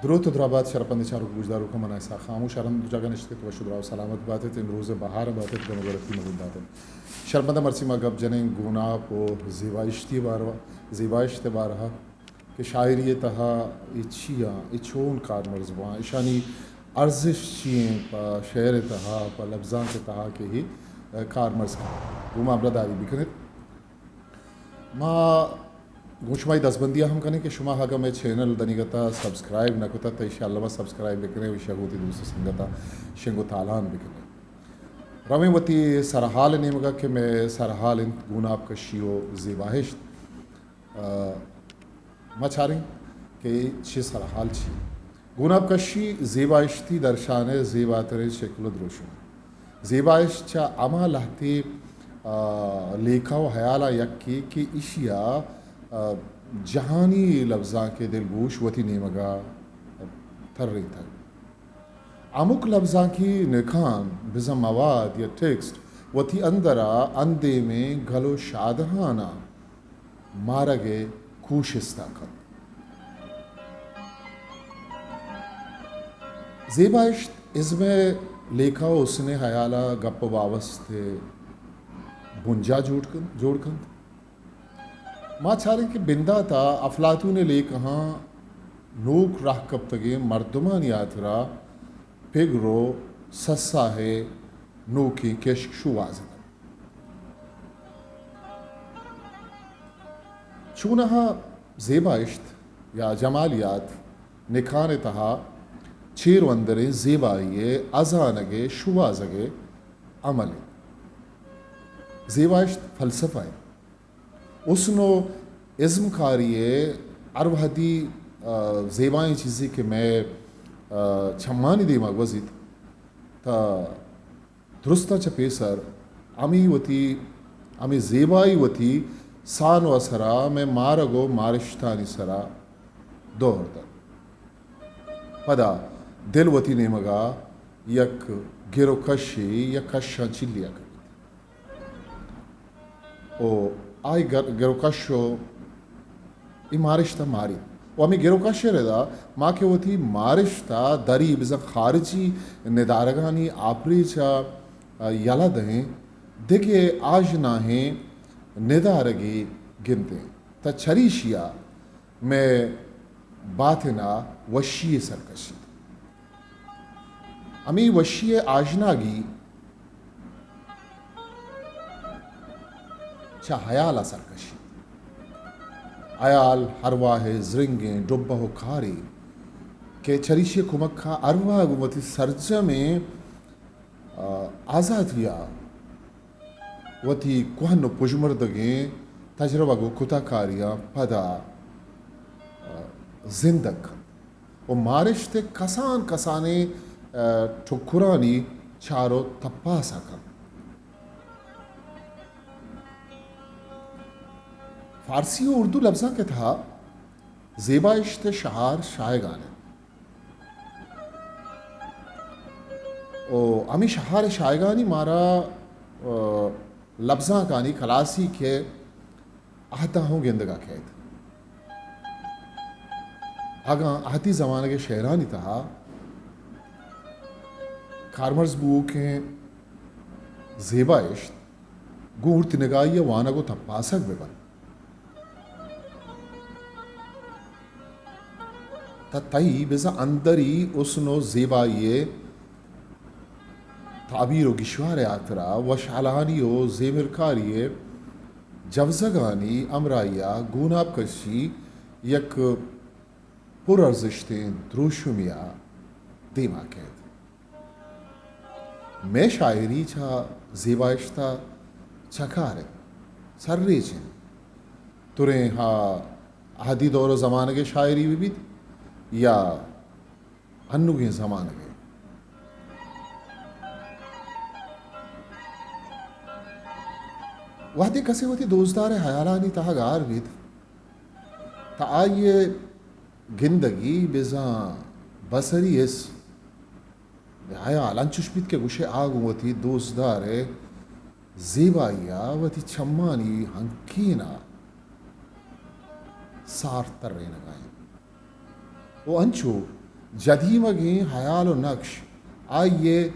دروت و درابات شرپندیں چاروک و گوشداروکاں، من اسحاق خاموش، ہر ہند جاگہ نشتگ ات، وش و دراہ و سلامت بات ات، امروز ءِ بہار بات ات، گم و گلتی مہ بندات ات۔ شرپنداں، مرچی ما گپ جنیں گوناپ و زیبائشتی ءِ باروا، زیبائشت ءِ باروا کہ شاعری ءِ تہا اے چی آں، اے چون کارمرز باں، ایشانی ارزشت چی ایں پہ شعر ءِ تہا، پہ لبزانک ءِ تہا کہ اے کارمرز کنت۔ گوں ما ہمراہداری بکنت۔ ما گوں شمائی دزبندی ءَ ہم کنیں کہ شما اگاں مئے چینل دنیگتا سبسکرائب نہ کتگ، تہ ایشی الما سبسکرائب بکنیں و ایشی گوں وتی دوست و سنگتاں شنگ و تالان بکنیں۔ رویں وتی سرحال ءِ نیمگا کہ مئے سرحال انت گوناپ کشی و زیباہشت۔ آ، ما چاریں کہ اے چی سرحال چی۔ گوناپ کشی زیباہشتی درشان ءِ زیباتریں شکل و دروشم۔ زیباہشت چہ ہما لہتے، آ، لیکہ و ہیالاں یکے کہ ایشی ءَ، آ، جہانی لبزانک ءِ دلگوش وتی نیمگا ترینتگ۔ ہمک لبزانکی نکان، بزاں مواد یا ٹیکسٹ وتی اندرا اندیمیں گل و شادہاناں مارگ ءِ کوشست ءَ کنت۔ زیباہشت ازم ءِ لیکہ و حسن ءِ ہیال ءَ گپ و باوست ءِ بنجاہ جوڑ کن-، جوڑ کنت۔ ما چاریں کہ بندات ءَ افلاطون ءِ لیکہاں نوک راہ کپتگیں مردمانی ہاترا پگر و سسا ءِ نوکیں کشک شوہاز انت۔ چوناہا زیباہشت یا جمالیات نکان ءِ تہا چیر و اندریں زیبائی ءِ ہزانگ ءِ شوہازگ ءِ عمل انت۔ زیباہشت فلسفہ انت۔ حسن و ازمکاری ءِ ہر وہدی، آ، زیبائیں چیزے کہ مئے، آ، چمانی دیما گوزیت، تہ درستاں چہ پیسر ہمے وتی، ہمے زیبائی وتی سان و اثرا مئے مارگ و مارشتانی سرا دور دنت۔ پدا دل وتی نیمگا یک گر و کشے یا کشاں چلیا کپیت۔ و آئی گر-، گر و کش و اے مارشت ء ماریت۔ و ہمے گر و کش ء ردا ما کہ وتی مارشت ء دری بزاں خارجی ندارگانی آپریچ ء یلہ دئیں، دگہ آژناہیں ندارگے گندیں، تہ چریشی ء مئے باتن ء وشی یے سر کشیت۔ ہمے وشی ء آژناگی چہ ہیال ء سر کشیت۔ ہیال ارواہ ء زرنگیں ڈبہ و کارے کہ چریشی ء کمک ء ارواہ گوں وتی سرجمیں، آ، آزاتی ء وتی کوہن و پژمردگیں تجربگ و کتہ کاریاں پدا، آ، زندگ کنت و مارشت ء کسان کسانیں، آ، ٹکرانی چار و تپاس ء کنت۔ فارسی و اردو لبزانک ء تہا زیباہشت ء شہار شاہگان انت۔ و ہمے شہار ء شاہگانی مارا، آ، لبزانکانی کلاسیک ء عہداں ہوں گندگا کئیت۔ اگاں عہدی زمانگ ء شعرانی تہا کارمرز بوؤکیں زیباہشت گوں ہورت نگاہی ء وانگ و تپاسگ بہ بنت، تہ تئی بزاں اندری حسن و زیبائی ء تعبیر و گیشوار ء ہاترا وشحالانی و زیمرکاری ء جوزگانی ہمراہی ء گوناپ کشی یک پر ارزشتیں دروشمے ء دیما کئیت۔ مئے شاعری چہ زیباہشت ء چکار انت، سرریچ انت۔ تریں ہا عہدی دور و زمانگ ء شاعری بہ بیت یا انوگیں زمانگ ء۔ وہدے کسے وتی دوستدار ء ہیالانی تہا گار بیت، تہ آئی ء گندگی بزاں بصری حس ہیال انچش بیت کہ گوشے آ گوں وتی دوستدار ء زیبائی ء وتی چمانی ہنکین ء سارت ترینگ ء انت۔ و انچو جدیمگیں ہیال و نقش، آئی ء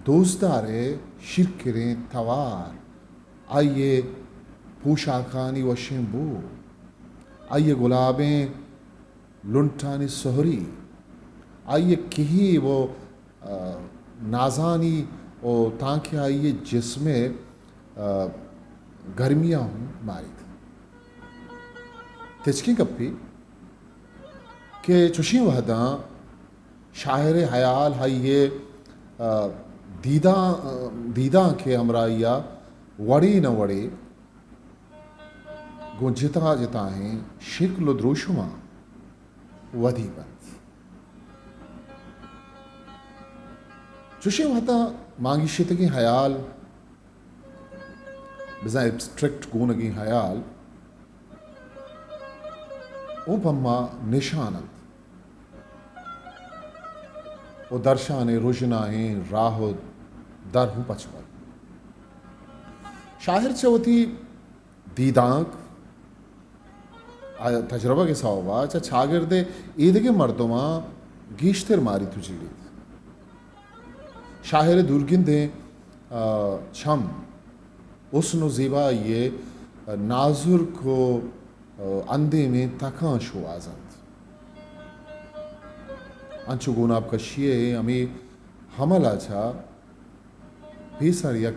دوستدار ء شیرکنیں توار، آئی ء پوشاکانی وشیں بو، آئی ء گلابیں لنٹانی سہری، آئی ء کہیب و، آ، نازانی و تانکہ آئی ء جسم ء، آ، گرمیاں ہوں ماریت۔ تچکیں گپے کہ چوشیں وہداں شاعر ء ہیال آئی ء، آ، دیداں، آ، دیدانک ء ہمراہی ء وڑے نہ وڑے گوں جتا جتائیں شکل و دروشماں ودی بنت۔ چوشیں وہداں مانگیشتگیں ہیال، بزاں ایبسٹریکٹ گونگیں ہیال، اوں پما نشان انت و درشان ء رژنائیں راہ و در ہوں پچ بنت۔ شاعر چہ وتی دیدانک ء تجربگ ء سوب ء چہ چاگرد ء ایدگہ مردماں گیشتر ماریت و جیڑیت۔ شاعر ء دورگندیں، آ، چم، حسن و زیبائی ء نازرک و، آ، اندیمیں تکاں شوہاز انت۔ انچو گوناپ کشی ء ہمے حمل ء چہ پیسر یک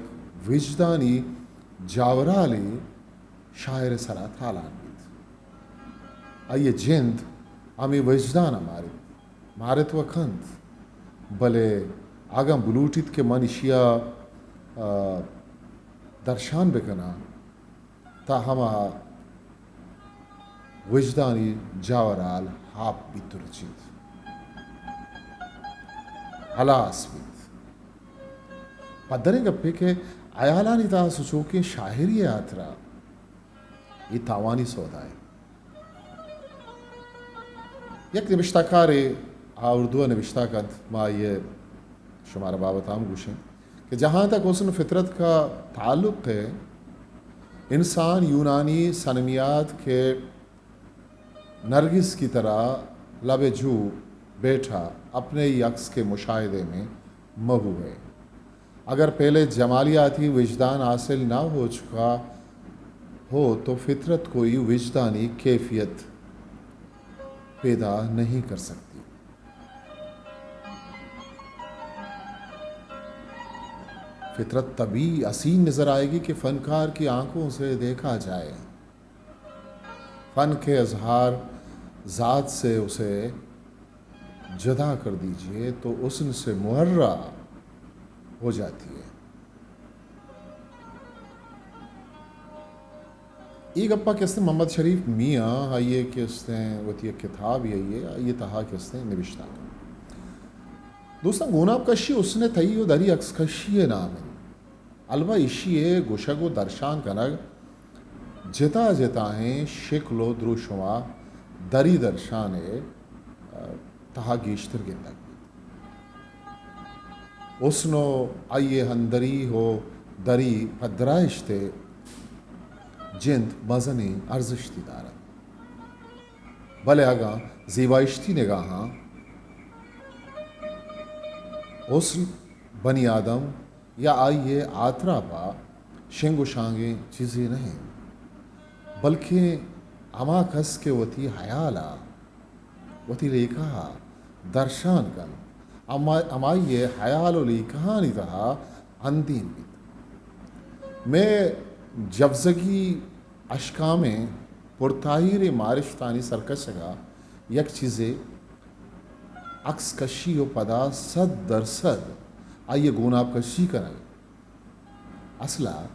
وجدانی جاورالے شاعر ء سرا تالان بیت۔ آئی ء جند ہمے وجدان ء ماریت، مارت و کنت، بلے اگاں بلوٹیت کہ من ایشی ء، آ، درشان بکناں، تہ ہما وجدانی جاورال آپ بیت و رچیت، ہلاس بیت۔ پدریں گپے کہ ہیالانی تہا سچوکیں شاعری ء ہاترا اے تاوانی سودا ء۔ یک نبشتہ کارے آ اردو ء نبشتہ کنت، ما آئی ء شمارا بابت ہم گوشیں کہ جہاں تک حسن فطرت کا تعلق ہے، انسان یونانی صنمیات کے نرگس کی طرح لب جو بیٹھا اپنے ہی عکس کے مشاہدے میں محو ہے۔ اگر پہلے جمالیاتی وجدان حاصل نہ ہو چکا ہو تو فطرت کوئی وجدانی کیفیت پیدا نہیں کر سکتی۔ فطرت تبھی حسین نظر آئے گی کہ فنکار کی آنکھوں سے دیکھا جائے۔ فن کے اظہار ذات سے اسے جدا کر دیجئے تو حسن سے محرہ ہو جاتی ہے۔ اے گپا کہ استیں محمد شریف میاں، آئی ء کہ استیں وتی یک کتابے آئی ء، آئی ء تہا کہ استیں نبشتہ۔ دوستاں، گوناپ کشی حسن تئی و دری عکس کشی ء نام انت۔ البا ایشی ء گوشگ و درشان کنگ جتا جتائیں شکل و دروشما دری درشان ء تہا گیشتر گندگ بیت۔ حسن و آئی ء اندری و دری پدرائشت ء جند مزنیں ارزشتی دارت۔ بلے اگاں زیبائشتی نگاہاں، حسن بنی آدم یا آئی ء آتراپ ء شنگ و شانگیں چیزے نہ انت، بلکیں ہما کس کہ وتی ہیال ء وتی لیکہ ء درشان کنت، ہما-، ہمائی ء ہیال و لیکہانی تہا اندیم بیت۔ مئے جبزگی اشکامیں پرتاہیریں مارشتانی سرکشگ ء یک چیزے عکس کشی و پدا صد درصد آئی ء گوناپ کشی کنگ۔ اصل ء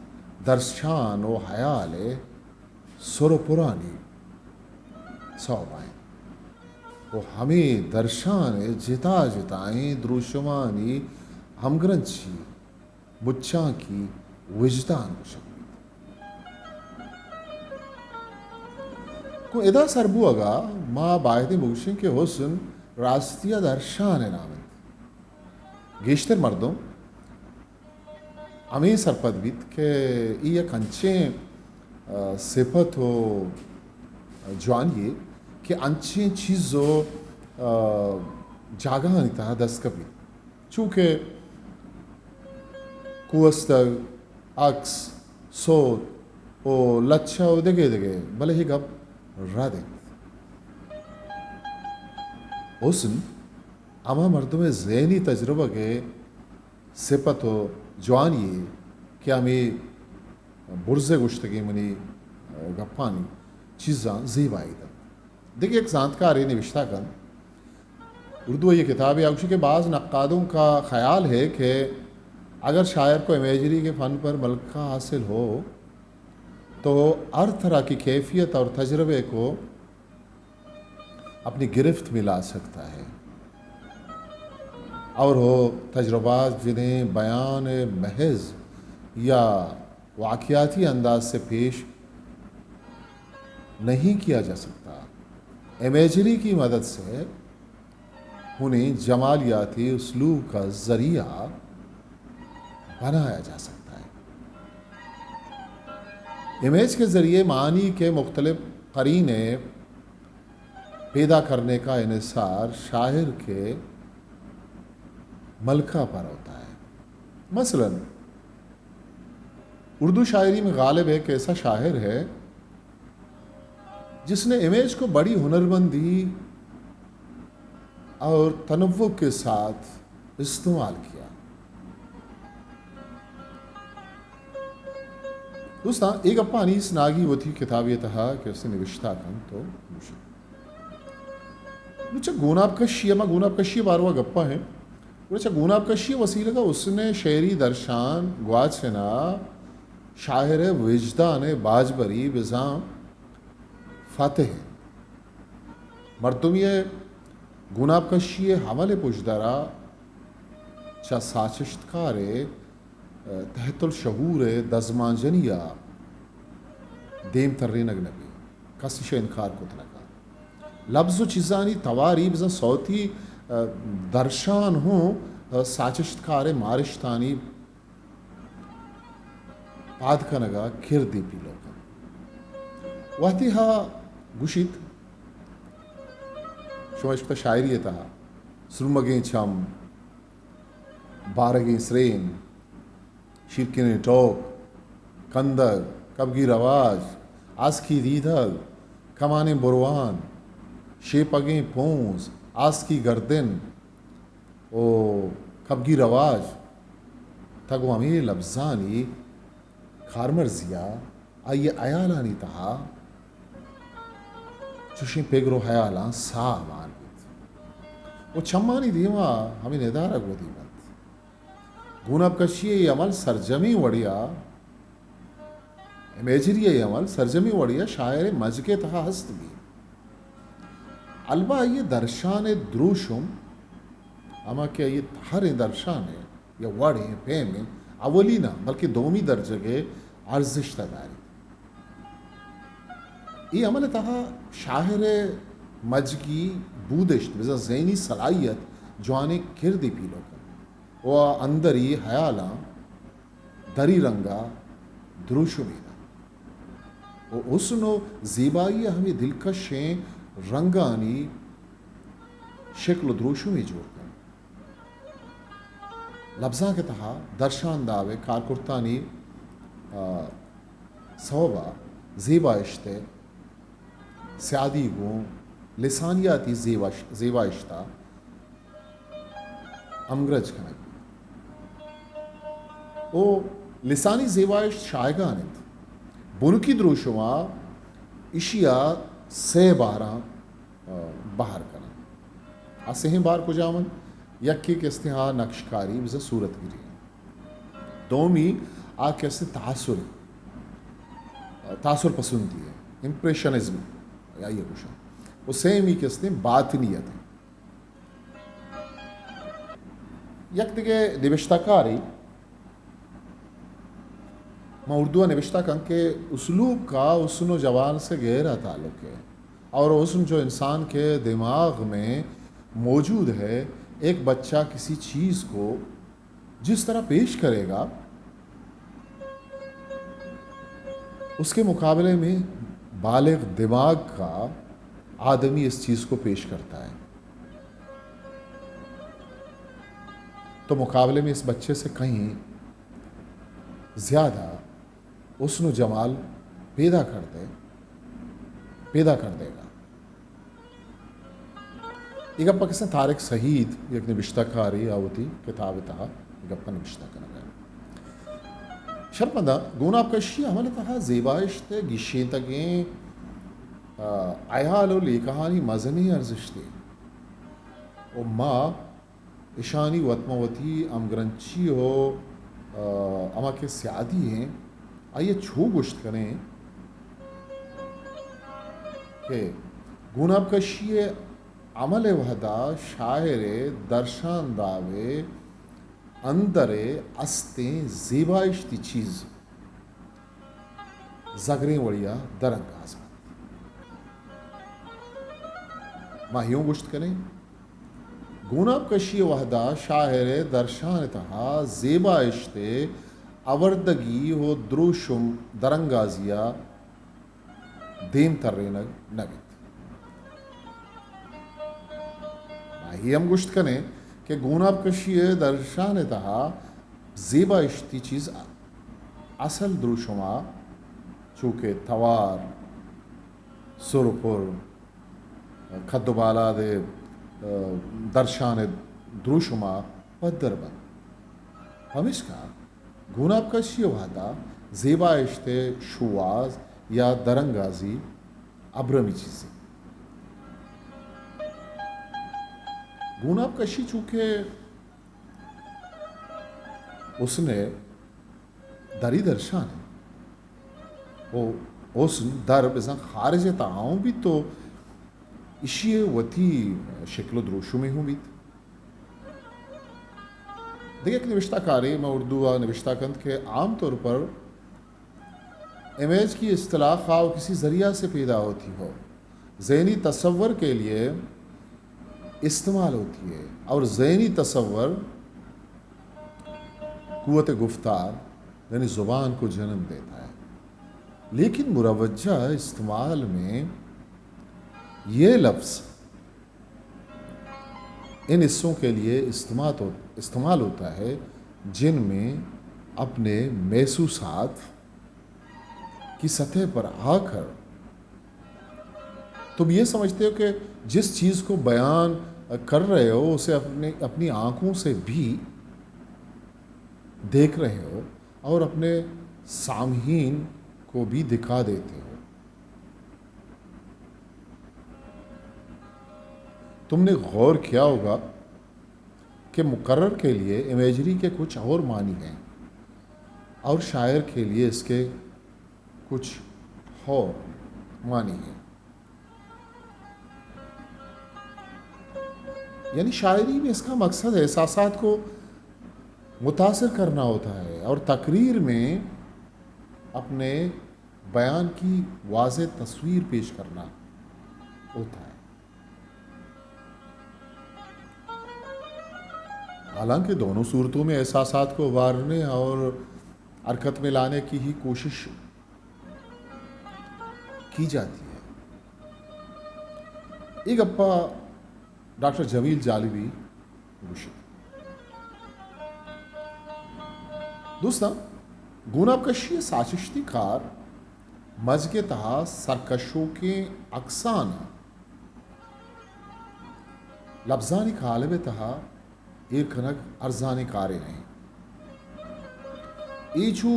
درشان و ہیال ء سر و پرانی سوب ء انت و ہمے درشان ء جتا جتائیں دروشمانی ہمگرنچی مچانکی وجدان گوشگ بیت۔ گوں ادا سر بوگ ء ما بایدیں بگوشیں کہ حسن راستی ء درشان ء نام انت۔ گیشتر مردم ہمے سرپد بیت کہ اے یک انچیں، آ، صفت و جوانی یے کہ انچیں چیز و، آ، جاگہانی تہا دست کپیت۔ چونکہ کوہستگ، عکس، سوت و لچہ و دگہ دگہ، بلے اے گپ رد انت۔ حسن ہما مردم ءِ ذہنی تجربگ ءِ سپت و جوانی یے کہ ہمے برز ءَ گوشتگیں منی گپانی چیزاں زیبائی دنت۔ دگہ یک زانتکارے نبشتہ کنت، اردو ءِ کتابے، آ گوشی کہ بعض نقادوں کا خیال ہے کہ اگر شاعر کو امیجری کے فن پر ملکہ حاصل ہو تو ہر طرح کی کیفیت اور تجربے کو اپنی گرفت میں لا سکتا ہے اور وہ تجربات جنہیں بیان محض یا واقعاتی انداز سے پیش نہیں کیا جا سکتا، امیجری کی مدد سے انہیں جمالیاتی اسلوب کا ذریعہ بنایا جا سکتا ہے۔ امیج کے ذریعے معنی کے مختلف قرینے پیدا کرنے کا انحصار شاعر کے ملکہ پر ہوتا ہے۔ مثلاً، اردو شاعری میں غالب ایک ایسا شاعر ہے جس نے امیج کو بڑی ہنرمندی اور تنوع کے ساتھ استعمال کیا۔ دوستاں، اے گپاں انیس ناگی وتی کتابے تہا کہ اسے نوشتہ کنت تو گوشت۔ نوں چہ گوناب کشی، ہما گوناب کشی باروا گپا ہیں، گڑا چہ گوناب کشی وسیلگ ءَ حسن ءِ شعری درشان گواچن ءَ شاعر ءِ وجدان ءِ باجبری بزاں فاتح انت۔ مردمی ءِ گوناب کشی ءِ عمل ءِ پژدر ءَ چہ ساچشتکار ءِ تحت الشعور ءِ دزمانجنی ءَ دیم ترینگ نہ بیت، کس ایشی ءَ انکار کت نہ کنت۔ لبز و چیزانی تواری بزاں صوتی، ءَ، درشان ہوں، ءَ، ساچشتکار ءِ مارشتانی پاد کنگ ءَ کردے پیلو کنت۔ وہدے ہا گوشیت، شما اشکتہ شاعری ءِ تہا سرمگیں چم، بارگیں سرین، شیرکنیں ٹوک، کندگ، کبگی رواج، آسکی دیدگ، کمانیں بروان، شیپگیں پونز، آسکی گردن و کبگی رواج، تہ گوں ہمے لبزانی کارمرزی ءَ آئی ءِ ہیالانی تہا چوشیں پگر و ہیالاں ساہ مان بیت و چمانی دیما ہمے ندارگ ودی بنت۔ گوناب کشی ءِ اے عمل سرجمیں وڑے ءَ، امیجری ءِ اے عمل سرجمیں وڑے ءَ شاعر ءِ مجگ ءِ تہا ہست بیت۔ البا آئی ءِ درشان ءِ دروشم، ہما کہ آئی ءِ تہریں درشان ءِ یا وڑیں پیمیں اولی نہ بلکیں دومی درجگ ءِ ارزشت ءَ داریت۔ اے عمل ءِ تہا شاعر ءِ مجگی بودشت، بزاں ذہنی صلاحیت جوانیں کردے پیلو کنت و آ اندری ہیالاں دری رنگ ءَ دروشمے دنت و حسن و زیبائی ءِ ہمے دلکشیں رنگانی شکل و دروشمے جوڑ کنت۔ لبزانک ءِ تہا درشان داب ءِ کارکرتانی، آ، سوب ءَ زیبائشت ءِ سیادی گوں لسانیاتی زیباش-، زیبائشت ءَ ہمگرنچ کنگ بیت۔ او لسانی زیبائشت شاہگان انت۔ بنکی دروشم ءَ ایشی ءَ سئے باراں، آ، بہر کناں۔ آ سئیں بار کجام انت؟ یکے کہ استیں آ نقشکاری بزاں صورتگری انت۔ دومی آ کہ استیں تاثر، تاثر پسندی انت، امپریشنزم آئی ءَ گوشاں۔ و سیمی کہ استیں باطنیت انت۔ یک دگہ نبشتہ کارے، ما اردو ءَ نبشتہ کنت کہ اسلوب کا حسن و جمال سے گہرا تعلق ہے اور حسن جو انسان کے دماغ میں موجود ہے، ایک بچہ کسی چیز کو جس طرح پیش کرے گا، اس کے مقابلے میں بالغ دماغ کا آدمی اس چیز کو پیش کرتا ہے۔ تو مقابلے میں اس بچے سے کہیں زیادہ حسن و جمال پیدا کر دے، پیدا کر دے گا۔ اے گپ ءَ کسے طارق سعید، یک نبشتہ کارے، آ وتی کتاب ءِ تہا اے گپ ءَ نبشتہ کنگ ءَ۔ شرپمنداں، گوناپ کشی ءِ عمل ءِ تہا زیبائشت ءِ گیشینتگیں، آ، حیال و لیکہانی مزنیں ارزشتے و ما اشانی وتمہ وتی ہمگرنچی و، آ، ہما کہ سیادی ایں، آئی ءَ چو گوشت کنیں کہ گوناپ کشی ءِ عمل ءِ وہدا شاعر ءِ درشان داب ءِ اندر ءَ استیں زیبائشتی چیز زگریں وڑیا درانگاز بنت۔ ما ہیوں گوشت کنیں، گوناپ کشی ءِ وہدا شاعر ءِ درشان ءِ تہا زیبائشت ءِ آوردگی و دروشم درانگازی ءَ دیم ترینگ نہ بیت۔ ما اے ہم گوشت کنیں کہ گوناپ کشی ءِ درشان ءِ تہا زیبائشتی چیز اصل دروشما چو کہ توار، سر و پر، کد و بالاد ءِ، آ، درشان ءِ دروشما پدر بنت۔ پمیشکا گوناپ کشی ءِ وہدا زیبائشت ءِ شوہاز یا درانگازی ابرمی چیزے۔ گوناپ کشی چونکہ حسن ءِ دری درشان اِنت و حسن در بزاں خارج ءِ تہا اوں بیت و ایشی ءِ وتی شکل و دروشمے ہوں بیت۔ دگہ یک نبشتہ کارے ماں اردو ءَ نبشتہ کنت کہ عام طور پر امیج کی اصطلاح خواب کسی ذریعہ سے پیدا ہوتی ہو، ذہنی تصور کے لیے استعمال ہوتی ہے اور ذہنی تصور قوت گفتار یعنی زبان کو جنم دیتا ہے، لیکن مروجہ استعمال میں یہ لفظ ان حصوں کے لیے استعمال ہو-، استعمال ہوتا ہے، جن میں اپنے محسوسات کی سطح پر آ کر تم یہ سمجھتے ہو کہ جس چیز کو بیان کر رہے ہو، اسے اپنے، اپنی آنکھوں سے بھی دیکھ رہے ہو اور اپنے سامعین کو بھی دکھا دیتے ہو۔ تم نے غور کیا ہوگا کہ مقرر کے لیے امیجری کے کچھ اور معنی ہیں اور شاعر کے لیے اس کے کچھ اور معنی ہیں۔ یعنی شاعری میں اس کا مقصد احساسات کو متاثر کرنا ہوتا ہے اور تقریر میں اپنے بیان کی واضح تصویر پیش کرنا ہوتا ہے۔ حالانکہ دونوں صورتوں میں احساسات کو ابھارنے اور حرکت میں لانے کی ہی کوشش کی جاتی ہے۔ اے گپا ڈاکٹر جمیل جالبی گوشت۔ دوستاں، گوناپ کشی ءِ ساچشتی کار مزگ ءِ تہا سرکشوکیں عکساں لبزانی قالب ءِ تہا ایر کنگ ارزانیں کارے نہ اِنت۔ اے چو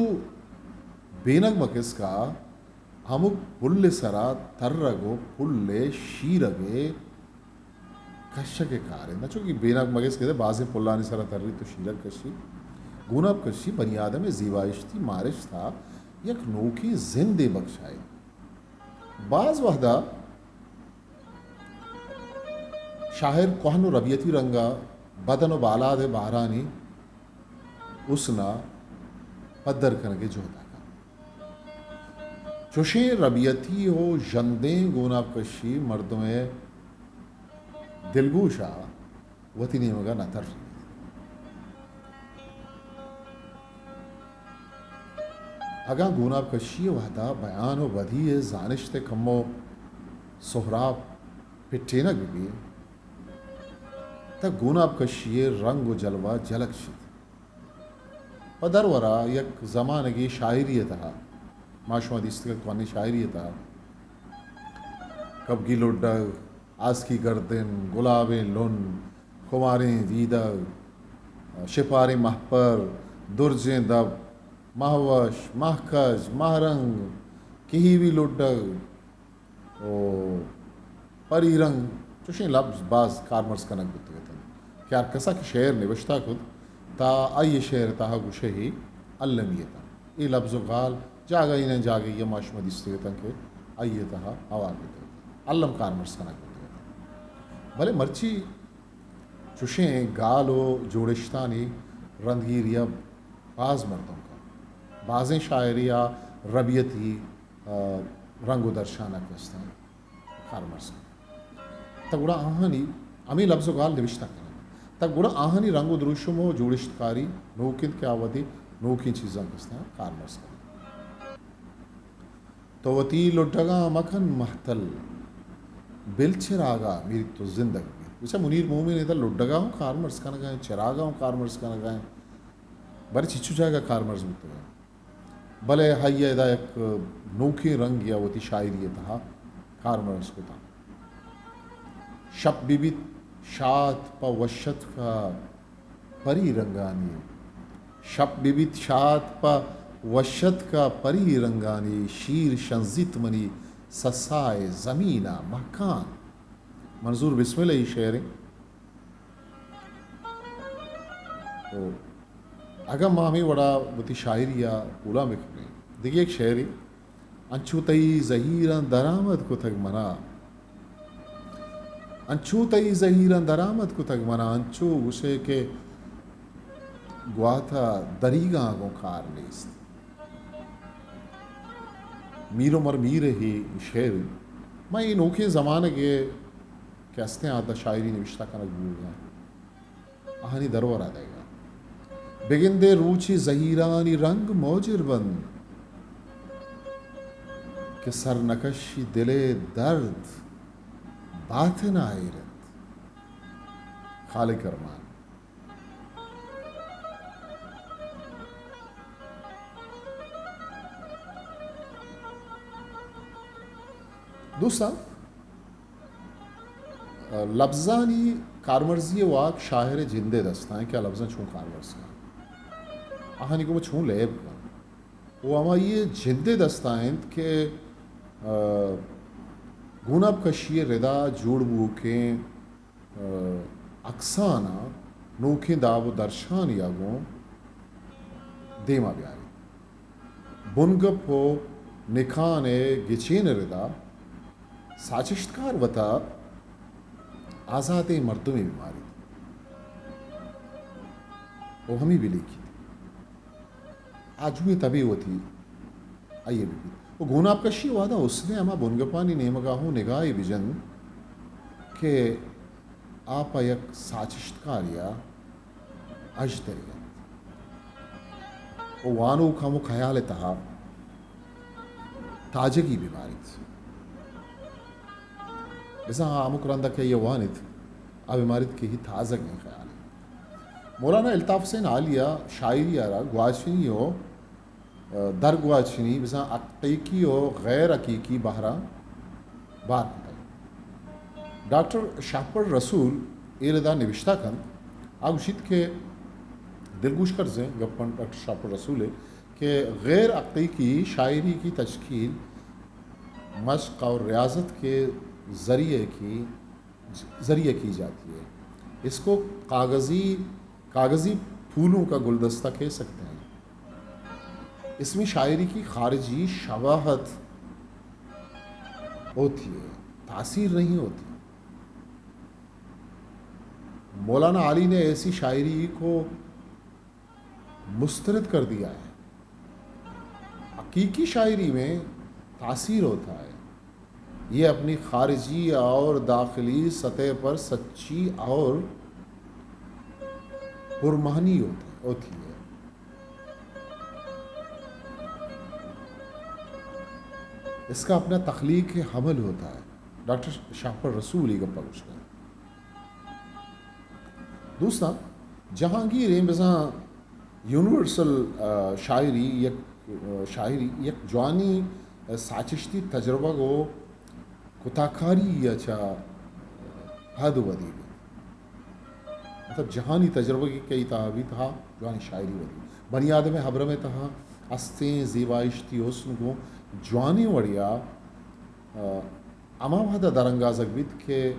بینگ مکسک ءَ ہمک پل ءِ سرا ترگ و پل ءِ شیرگ ءِ کشگ ءِ کار اِنت۔ نہ چو کہ بینگ مکسک ءَ بازیں پلانی سرا تریت و شیرگ کشیت۔ گوناپ کشی بنی آدم ءِ زیبائشتی مارشت ءَ یک نوکیں زندے بکشائیت۔ باز وہدا شاعر کوہن و ربیتی رنگا بدن و بالاد ءِ بہرانی حسن ءَ پدر کنگ ءِ جہد ءَ کنت۔ چوشیں ربیتی و ژندیں گوناپ کشی مردم ءِ دلگوش ءَ وتی نیمگ ءَ نہ ترینیت۔ اگاں گوناپ کشی ءِ وہدا بیان و بدیع ءِ زانشت ءِ کمو سہراب پٹینگ بہ بیت، تہ گوناب کشی ءِ رنگ و جلوہ جلک شیت۔ پہ درورا یک زمانگے شاعری ءِ تہا، ما شما دیستگ ات کوہنیں شاعری ءِ تہا، کبگی لڈگ، آسکی گردن، گلابیں لن، کماریں دیدگ، شپاریں مہپر، درجیں دپ، مہوش، مہکج، مہرنگ، کہیوی لڈگ، و پری رنگ، چوشیں لبز باز کارمرز کنگ بوتگ اتنت کہ ہر کسا کہ شعر نبشتہ کت، تا آئی ءِ شعر ءِ تہا گوشئے المی اتنت۔ اے لبز و گال جاگہی نہ جاگہی ءَ ما شما دیستگ اتنت کہ آئی ءِ تہا ہوار بوتگ اتنت، الم کارمرز کنگ بوتگ اتنت۔ بلے مرچی چوشیں گال و جوڑشتانی رندگیری ءَ باز مردم کنت۔ بازیں شاعری ءَ ربیتی، آ، رنگ و درشانک استاں کارمرز کنت۔ تہ گڑا آہانی ہمے لبز و گال نبشتہ کننت۔ تہ گڑا آہانی رنگ و دروشم و جوڑشتکاری نوک انت کہ آ وتی نوکیں چیزاں کہ استاں کارمرز کننت۔ تو وتی لڈگاں مکن مہتل، بل چراگا میری تو زندگ بیت۔ گوشا منیر مومن ادا لڈگا ہوں کارمرز کنگا ہیں، چراگا ہوں کارمرز کنگا ہیں۔ بلے چچو جاگہ کارمرز بوتگا۔ بلے آئی ءَ ادا یک نوکیں رنگے ءَ وتی شاعری ءِ تہا کارمرز کتاں۔ شپ بہ بیت شات پہ وشتک ءَ پری رنگانی، شپ بہ بیت شات پہ وشتک ءَ پری رنگانی، شیر شنزیت منی سسائے زمین ءَ مہکان۔ منظور بسمل ءِ اے شعر انت۔ و اگاں ما ہمے وڑا وتی شاعری ءَ پولان بکنیں، دگہ یک شعرے، انچو تئی زہیراں درآمد کتگ منا، انچو تئی زہیراں درآمد کتگ منا، انچو گوشئے کہ گوات ءَ دریگاں گوں کار نیست۔ میر عمر میر ءِ اے شعر انت۔ ما اے نوکیں زمانگ ءَ کہ استیں آ داں شاعری نبشتہ کنگ بوگ ءَ آں، آہانی درور ءَ دئیگ ءَ۔ بگندے روچے زہیرانی رنگ موجر بنت کہ سر نکشی دل ءِ درد باتن ءَ ایر انت۔ خالق ارمان۔ دوستاں، لبزانی کارمرزی ءِ واک شاعر ءِ جند ءِ دست ءَ انت کہ آ لبزاں چون کارمرز کنت، آہانی گوما چون لیب کنت۔ و ہمائی ءِ جند ءِ دست ءَ انت کہ، آ، گوناب کشی ءِ ردا جوڑ بوؤکیں اکسان ءَ نوکیں داب و درشانی ءَ گوں دیم ءَ بیاریت۔ بنگپ و نکان ءِ گچین ءِ ردا ساچشتکار وتا آزاتیں مردمے بہ ماریت و ہمے بہ لیکیت۔ آجوئیں تبے وتی آئی ءَ بہ بیت۔ و گوناب کشی ءِ وہدا حسن ءِ ہما بنگپانی نیمگا ہوں نگاہے بجن کہ آ پہ یک ساچشتکارے ءَ اژدری انت و وانوک ہمو خیال ءِ تہا تاجگی بہ ماریت۔ بزاں آ ہمک رندا کہ آئی ءَ وانیت، آ بہ ماریت کہ اے تازگیں خیالے۔ مولانا الطاف حسین عالی ءَ شاعری ءَ را گواچنی و، آ، درگواچنی، بزاں حقیقی و غیر حقیقی بہراں بار کتگ۔ ڈاکٹر شاہپر رسول اے ردا نبشتہ کنت، آ گوشیت کہ دلگوش کرزیں گپ انت ڈاکٹر شاہپر رسول ءِ کہ غیر حقیقی شاعری کی تشکیل مشق اور ریاضت کے ذریعے کی، ذریعے کی جاتی ہے۔ اس کو کاغذی، کاغذی پھولوں کا گلدستہ کہہ سکتے ہیں۔ اس میں شاعری کی خارجی شباہت ہوتی ہے، تاثیر نہیں ہوتی۔ مولانا عالی نے ایسی شاعری کو مسترد کر دیا ہے۔ حقیقی شاعری میں تاثیر ہوتا ہے، یہ اپنی خارجی اور داخلی سطح پر سچی اور پرمعنی ہوتی، ہوتی ہے۔ اس کا اپنا تخلیق عمل ہوتا ہے۔ ڈاکٹر شاہپر رسول اے گپا گوشتگ۔ دوستاں، جہانگیر ایں بزاں یونیورسل، آ، شاعری یک، آ، شاعری یک جوانی، آ، ساچشتی تجربہ گو کتاکاری یا چا حد ودی بی۔ مطلب جہانی تجربہ کی کئی تہا بیت، ہا جوانی شاعری ودی۔ بنی آدم ہبرم تہا استیں زیبائشتی حسن گو جوانی وڑیا، آ، ہما وہدا درانگازگ بیت کہ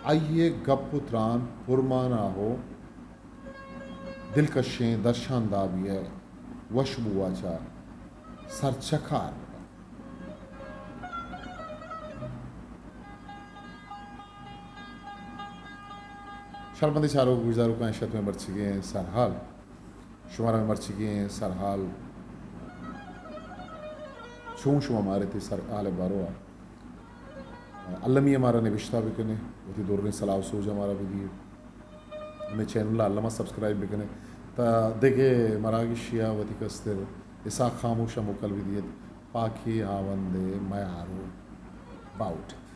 آئی ء گپ و تران پرمانا و دلکشیں درشان دابی ء وشبو ء چہ سرچکار بہ بنت۔ شرمندیں چاروک گوشداروکاں، شت مئے مرچیگیں سرحال۔ شمارا مرچیگیں سرحال چون شما مارتی سرحال باروا المی ء مارا نبشتہ بکنے، وتی دریں صلاح و سوج ء مارا بدیے۔ ہمے چینل ء الما سبسکرائب بکنے تا دگہ مراگشی ء وتی کستر اسحاق خاموش ء موکل بدیت۔ پاکی ہاوند میار و باہوٹ ات۔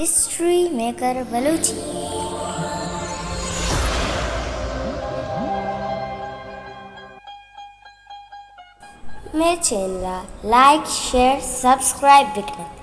History maker Balochi. مئے چینل ء لائک، شیئر، سبسکرائب بکنت۔